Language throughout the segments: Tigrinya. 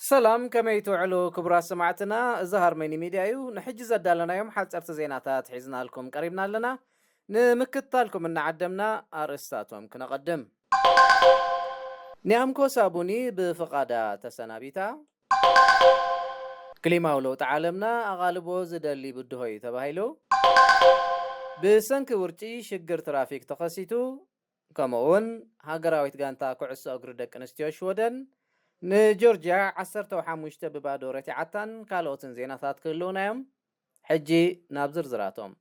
ሰላም፣ ከመይ ትውዕሉ ክቡራት ሰማዕትና? እዚ ሃርመኒ ሚድያ እዩ። ንሕጂ ዘዳለናዮም ሓፀርቲ ዜናታት ሒዝናልኩም ቀሪብና ኣለና። ንምክትታልኩም እናዓደምና ኣርእስታቶም ክነቐድም። ኒያምኮ ሳቡኒ ብፍቓዳ ተሰናቢታ። ክሊማዊ ለውጢ ዓለምና ኣቓልቦ ዝደሊ ብድሆ እዩ ተባሂሉ። ብሰንኪ ውርጪ ሽግር ትራፊክ ተኸሲቱ። ከምኡ እውን ሃገራዊት ጋንታ ኩዕሶ እግሪ ደቂ ኣንስትዮ ሽወደን ንጆርጅያ ዓሰርተ ሓሙሽተ ብባዶ ረቲዓታን ካልኦትን ዜናታት ክህልውና እዮም። ሕጂ ናብ ዝርዝራቶም።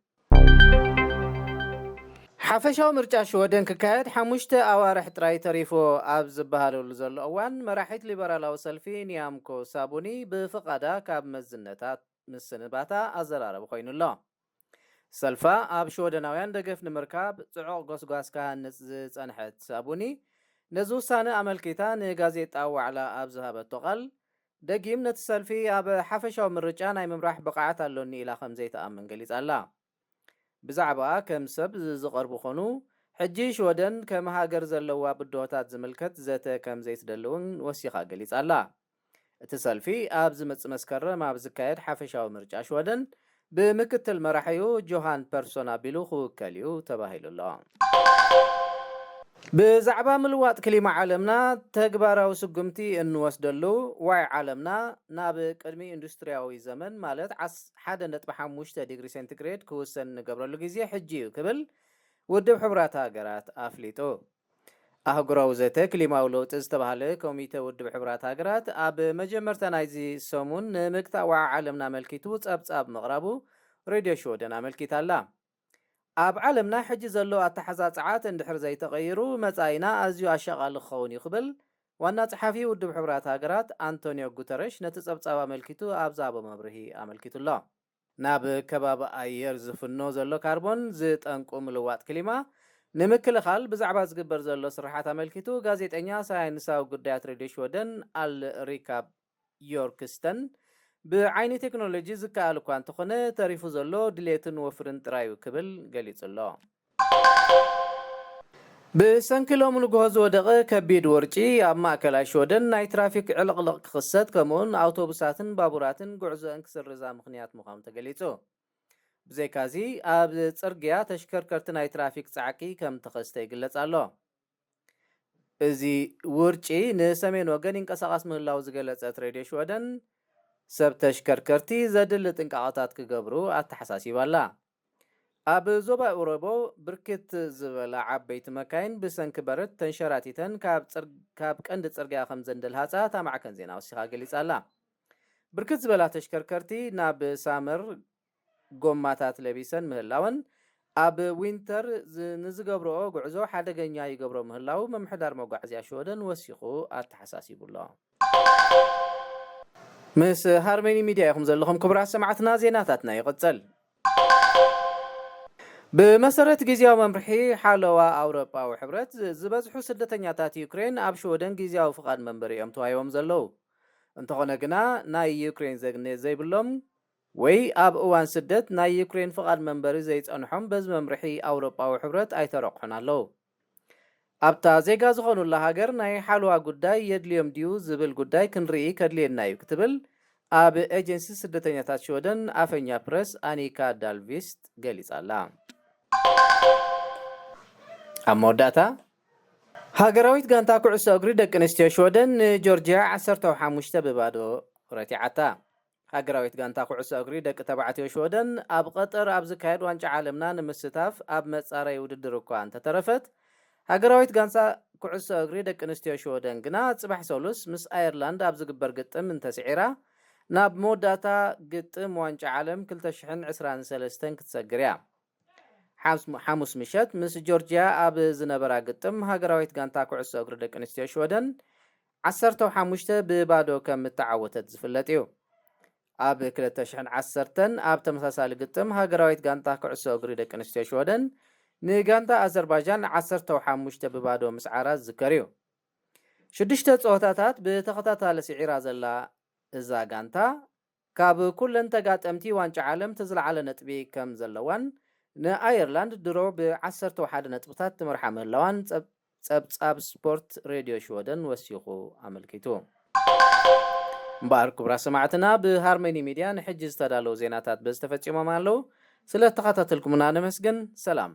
ሓፈሻዊ ምርጫ ሽወደን ክካየድ ሓሙሽተ ኣዋርሕ ጥራይ ተሪፎ ኣብ ዝበሃለሉ ዘሎ እዋን፣ መራሒት ሊበራላዊ ሰልፊ ኒያምኮ ሳቡኒ ብፍቓዳ ካብ መዝነታት ምስንባታ ኣዘራረቢ ኮይኑ ኣሎ። ሰልፋ ኣብ ሽወደናውያን ደገፍ ንምርካብ ጽዑቕ ጎስጓስ ክሃንጽ ዝጸንሐት ሳቡኒ፣ ነዚ ውሳነ ኣመልኪታ ንጋዜጣ ዋዕላ ኣብ ዝሃበቶ ቃል፣ ደጊም ነቲ ሰልፊ ኣብ ሓፈሻዊ ምርጫ ናይ ምምራሕ ብቕዓት ኣሎኒ ኢላ ከም ዘይትኣምን ገሊጻ ኣላ። ብዛዕባኣ ከም ሰብ ዝቐርቡ ኾኑ፣ ሕጂ ሽወደን ከም ሃገር ዘለዋ ብድሆታት ዝምልከት ዘተ ከም ዘይትደሊ እውን ወሲኻ ገሊጻ ኣላ። እቲ ሰልፊ ኣብ ዝመጽእ መስከረም ኣብ ዝካየድ ሓፈሻዊ ምርጫ ሽወደን ብምክትል መራሒኡ ጆሃን ፐርሶን ኣቢሉ ክውከል እዩ ተባሂሉ ኣሎ። ብዛዕባ ምልዋጥ ክሊማ ዓለምና ተግባራዊ ስጉምቲ እንወስደሉ፣ ዋዒ ዓለምና ናብ ቅድሚ ኢንዱስትሪያዊ ዘመን ማለት ዓስ-፣ ሓደ ነጥቢ ሓሙሽተ ዲግሪ ሴንቲግሬድ ክውሰን እንገብረሉ ግዜ ሕጂ እዩ ክብል ውድብ ሕቡራት ሃገራት ኣፍሊጡ። ኣህጉራዊ ዘተ ክሊማዊ ለውጢ ዝተባህለ ኮሚተ ውድብ ሕቡራት ሃገራት ኣብ መጀመርታ ናይዚ ሰሙን ንምግታእ ዋዒ ዓለምና ኣመልኪቱ ጸብጻብ ምቕራቡ ሬድዮ ሽወደን ኣመልኪታ ኣላ። ኣብ ዓለምና ሕጂ ዘሎ ኣተሓጻጽዓት እንድሕር ዘይተቐይሩ፣ መጻኢና ኣዝዩ ኣሻቓሊ ክኸውን እዩ ክብል ዋና ጸሓፊ ውድብ ሕቡራት ሃገራት ኣንቶኒዮ ጉተረሽ ነቲ ጸብጻብ ኣመልኪቱ ኣብ ዝሃቦ መብርሂ ኣመልኪቱ ኣሎ። ናብ ከባቢ ኣየር ዝፍኖ ዘሎ ካርቦን ዝጠንቁ ምልዋጥ ክሊማ ንምክልኻል ብዛዕባ ዝግበር ዘሎ ስርሓት ኣመልኪቱ፣ ጋዜጠኛ ሳይንሳዊ ጉዳያት ሬድዮ ሽወደን ኣልሪካ ዮርክስተን፣ ብዓይኒ ቴክኖሎጂ ዝከኣል እኳ እንተኾነ፣ ተሪፉ ዘሎ ድሌትን ወፍርን ጥራይ እዩ ክብል ገሊጹ ኣሎ። ብሰንኪ ሎሚ ንግሆ ዝወደቐ ከቢድ ወርጪ፣ ኣብ ማእከላይ ሽወደን ናይ ትራፊክ ዕልቕልቕ ክኽሰት፣ ከምኡውን ኣውቶቡሳትን ባቡራትን ጉዕዞአን ክስርዛ ምኽንያት ምዃኑ ተገሊጹ። ብዘይካዚ፣ ኣብ ጽርግያ ተሽከርከርቲ ናይ ትራፊክ ጻዕቂ ከም ተኸስተ ይግለጽ ኣሎ። እዚ ውርጪ ንሰሜን ወገን ይንቀሳቐስ ምህላዉ ዝገለጸት ሬድዮ ሽወደን፣ ሰብ ተሽከርከርቲ ዘድሊ ጥንቃቐታት ክገብሩ ኣተሓሳሲባ ኣላ። ኣብ ዞባ ኡሮቦ ብርክት ዝበላ ዓበይቲ መካይን ብሰንኪ በረድ ተንሸራቲተን ካብ ጽር-፣ ካብ ቀንዲ ጽርግያ ከም ዘንደልሃጻ እታ ማዕከን ዜና ወሲኻ ገሊጻ ኣላ። ብርክት ዝበላ ተሽከርከርቲ ናብ ሳመር ጎማታት ለቢሰን ምህላወን፣ ኣብ ዊንተር ዝ-፣ ንዝገብርኦ ጉዕዞ ሓደገኛ ይገብሮ ምህላዉ ምምሕዳር መጓዓዝያ ሽወደን ወሲኹ ኣተሓሳሲቡ ኣሎ። ምስ ሃርመኒ ሚድያ ኢኹም ዘለኹም ክቡራት ሰማዕትና፣ ዜናታትና ይቕጽል። ብመሰረት ግዜያዊ መምርሒ ሓለዋ ኣውሮጳዊ ሕብረት፣ ዝ-፣ ዝበዝሑ ስደተኛታት ዩክሬን ኣብ ሽወደን ግዜያዊ ፍቓድ መንበሪ እዮም ተዋሂቦም ዘለዉ። እንተኾነ ግና፣ ናይ ዩክሬን ዜግነት ዘይብሎም ወይ ኣብ እዋን ስደት ናይ ዩክሬን ፍቓድ መንበሪ ዘይጸንሖም በዚ መምርሒ ኣውሮጳዊ ሕብረት ኣይተረቑሑን ኣለዉ። ኣብታ ዜጋ ዝኾኑላ ሃገር ናይ ሓለዋ ጉዳይ የድልዮም ድዩ ዝብል ጉዳይ ክንርኢ ከድልየና እዩ ክትብል ኣብ ኤጀንሲ ስደተኛታት ሽወደን ኣፈኛ ፕረስ ኣኒካ ዳልቪስት ገሊጻ ኣላ። ኣብ መወዳእታ፣ ሃገራዊት ጋንታ ኩዕሶ እግሪ ደቂ ኣንስትዮ ሽወደን ንጆርጅያ ዓሰርተ ሓሙሽተ ብባዶ ረቲዓታ። ሃገራዊት ጋንታ ኩዕሶ እግሪ ደቂ ተባዕትዮ ሽወደን ኣብ ቀጠር ኣብ ዝካየድ ዋንጫ ዓለምና ንምስታፍ ኣብ መጻረይ ውድድር እኳ እንተተረፈት፣ ሃገራዊት ጋንታ ኩዕሶ እግሪ ደቂ ኣንስትዮ ሽወደን ግና ጽባሕ ሰሉስ ምስ ኣየርላንድ ኣብ ዝግበር ግጥም እንተስዒራ፣ ናብ መወዳእታ ግጥም ዋንጫ ዓለም ክልተ ሽሕን ዕስራን ሰለስተን ክትሰግር እያ። ሓሙስ-፣ ሓሙስ ምሸት ምስ ጆርጅያ ኣብ ዝነበራ ግጥም፣ ሃገራዊት ጋንታ ኩዕሶ እግሪ ደቂ ኣንስትዮ ሽወደን ዓሰርተ ሓሙሽተ ብባዶ ከም እተዓወተት ዝፍለጥ እዩ። ኣብ ክልተ ሽሕን ዓሰርተን ኣብ ተመሳሳሊ ግጥም፣ ሃገራዊት ጋንታ ኩዕሶ እግሪ ደቂ ኣንስትዮ ሽወደን ንጋንታ ኣዘርባይጃን ዓሰርተ ሓሙሽተ ብባዶ ምስዓራ ዝዝከር እዩ። ሽዱሽተ ጸወታታት ብተኸታታሊ ስዒራ ዘላ እዛ ጋንታ፣ ካብ ኩለን ተጋጠምቲ ዋንጫ ዓለም እቲ ዝለዓለ ነጥቢ ከም ዘለዋን ንኣየርላንድ ድሮ ብዓሰርተ ሓደ ነጥብታት ትመርሓ ምህላዋን ጸብ-፣ ጸብጻብ ስፖርት ሬድዮ ሽወደን ወሲኹ ኣመልኪቱ። እምበኣር ክቡራት ሰማዕትና፣ ብሃርመኒ ሚድያ ንሕጂ ዝተዳለዉ ዜናታት በዚ ተፈጺሞም ኣለዉ። ስለ እተኸታተልኩምና ነመስግን። ሰላም።